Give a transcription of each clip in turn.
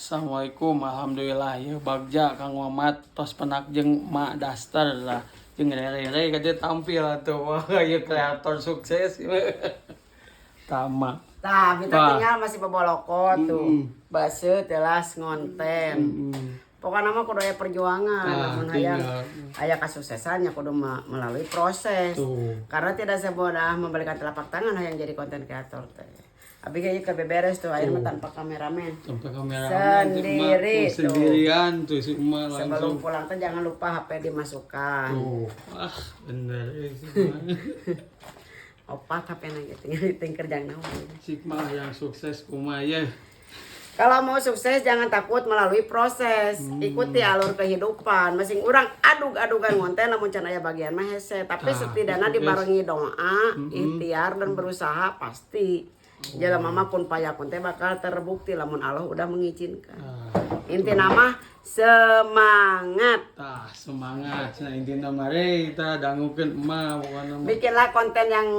Assalamualaikum. Alhamdulillah ya, bagja Kang Mamat tos penak jeung Mak Daster lah, jeung Rere ka dieu tampil atuh. Wah, ieu kreator sukses tama. Tah, kita Tah. tinggal masih beboloko tuh. Base telas ngonten. Pokoknya mah kudu aya perjuangan, Ah, lamun hayang tinggal. Aya kesuksesan ya kudu melalui proses. Tuh. Karena tidak semudah membalikan telapak tangan hayang jadi konten kreator teh. Abi kayaknya ke beberes tuh, akhirnya mah tanpa kameramen. Tanpa kameramen. Sendiri tuh. tuh. Sendirian tuh si emak Sebelum langsung. Pulang tuh jangan lupa HP dimasukkan. Tuh, ah bener eh, si emak. Opat HP na gitu, tinggal tingker jangan naon. Si emak yang sukses kumaha ya? Kalau mau sukses jangan takut melalui proses. Ikuti alur kehidupan. Masing urang adug-adugan ngonten, lamun can aya bagian mah hese, tapi Tah, setidaknya gitu, guys. Dibarengi doa, ikhtiar dan berusaha pasti. Jalan mama kun payakun teh bakal terbukti lamun Allah udah mengizinkan. Ah, Intina mah semangat. Tah, semangat. Nah, intina mah re kita dangukeun emak pokokna mah. Bikinlah konten yang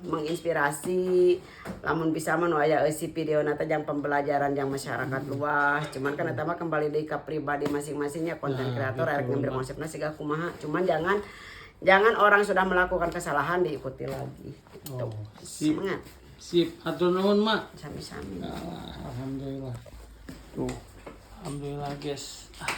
menginspirasi. Lamun bisa mah nu aya eusi video teh jang pembelajaran yang masyarakat luas. Cuman kan eta mah kembali deui ka pribadi masing-masingnya konten Nah, kreator gitu, erek ngambil Mak. Konsepna siga kumaha. Cuman jangan jangan orang sudah melakukan kesalahan diikuti lagi. Gitu. Oh, sip. Semangat. Sip, hatur nuhun, Mak. Sami-sami. Ah, alhamdulillah. Tuh. Alhamdulillah, guys. Ah.